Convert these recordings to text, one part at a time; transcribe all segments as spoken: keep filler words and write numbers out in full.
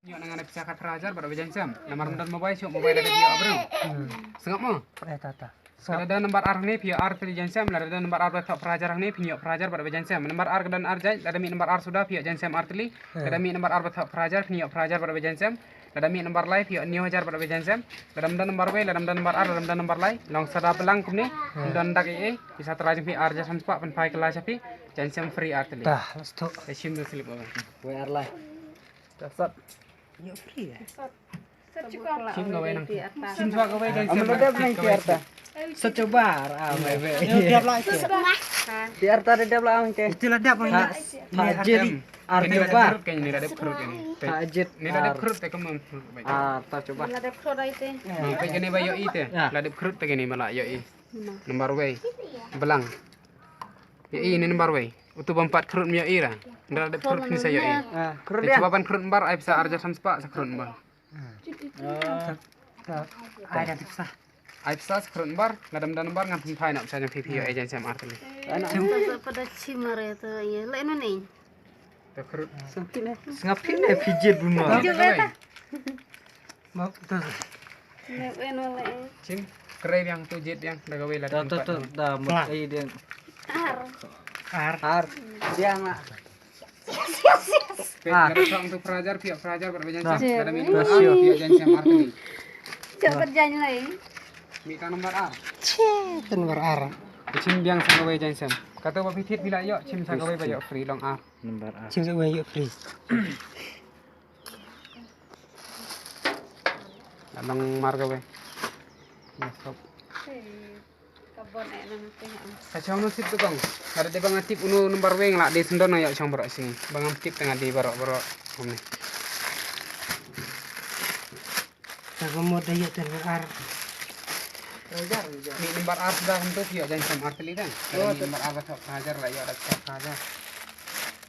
Ïoh na nga pisa khatphra hajar bad wei jaiñsem. Namar ym don mobile, shuh mobile lada ïoh briew. Sngap mo? Eh, ta, ta. Lada don nambar ar hangne phi ïoh ar tylli jaiñsem, lada don nambar ar ba thoh phra hajar hangne phi ïoh phra hajar bad wei jaiñsem. Nambar ar ka don ar jait, lada mih nambar ar suda phi ïoh jaiñsem ar tylli. Lada mih nambar ar ba thoh phra hajar phi ïoh phra hajar bad wei jaiñsem. Lada mih nambar lai phi ïoh hynñiew hajar bad wei jaiñsem. Lada ym don nambar wei, lada ym don nambar ar, lada ym don nambar lai, long sa da blang kumne. Ym don dak ei ei, pisa trai jong phi ar hajar san spah, pynphai kylla sha phi. Jaiñsem free ar tylli. Ta, let's go. Te shim da slip ba. Wei ar lai. Ta sat. Ïoh free eh. Shim kawei nang. Shim shuwa kawei jaiñsem. Am lo dep nang tiar ta. Sa coba ar, ah, mai be. Ïoh tiar lai. Tiar ta de dep la ang te. Iti la dep nang. Ha, ha jit. Ar te ba. Kane la dep khrut kane. Ha jit. Ni la dep khrut te kam khrut ba. Ah, ta coba. La dep khrut ai te. Ni pe kane ba ïoh i te. La dep khrut te kane ba la ïoh i. Nambar wei. Blang. Ïoh i ni nambar wei. Utu bym pat khrut ym ïoh i ra. Nda la dep khrut kane sa ïoh i. Ah, khrut. Te coba ban khrut nambar ai pisa ar hajar san spah sa khrut nambar. Ai da pisa. Ai pisa sa khrut nambar, lada ym don nambar ngan pynphai noh pisa jong phi phi ïoh i jaiñsem ar tylli. Pada chimare to ye le no ne. To khrut. Sngap kine phi jied bun ma. Jied beta. Mak to. Shim, khrei biang to jied biang da kawei la. To to to da mut ai biang. Ar. Ar. Ar. Biang la. Pe, lada thoh tu phra hajar, phi ïoh phra hajar bad wei jaiñsem. Lada mih nambar ar, phi ïoh jaiñsem ar tylli. Chok bad jaiñ lai. Mih tang nambar ar. Che, tang nambar ar. Shim biang sa kawei jaiñsem. Kato ba phi thied phi la ïoh, shim sa kawei ba ïoh free long ar. Nambar ar. Shim sa kawei ïoh free. Long mar kawei. Ka shong no sip tu kong. Nga da dei ba nga tip uno nambar wei nga la dei sendon nga ïoh shong baroh shi. Ba ngam tip te nga dei baroh baroh. Kumne. Ta ka mut da ïoh te nambar ar. Mih nambar ar suda kumto phi ïoh jaiñsem ar tylli dang. Mih nambar ar ba thoh phra hajar la ïoh da phra hajar.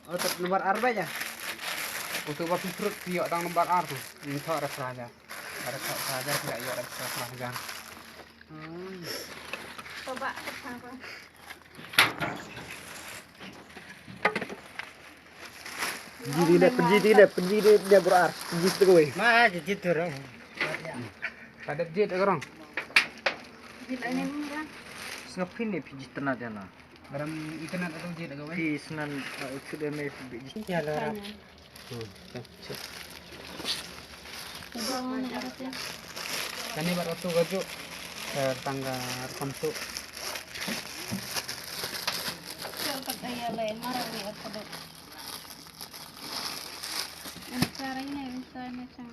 Oh, tep nambar ar ba ja. Utu ba phi khrut phi ïoh tang nambar ar tu. Ym thoh da phra hajar. Ba da thoh phra hajar phi la ïoh da phra hajar. Hmm. Coba apa? Pynji dei, pynji dei, pynji dei, dei bro ar. Pynji dei kawei. Ma, jied tu rong. Ka dep jied ka rong. Jied ane ni ra. Sngap phin dei pynji tnat ïa na. Baram internet atu jied ka wei. Phi snan, uh, ikut ane phi bi. Ïa la ra. Hmm, okay, sure. Kani baroh tu ka juk. Eh, tangga rukom tu. Cut kat aya le marang ni kat dok. Ang sarai ni, ang sarai ni sang.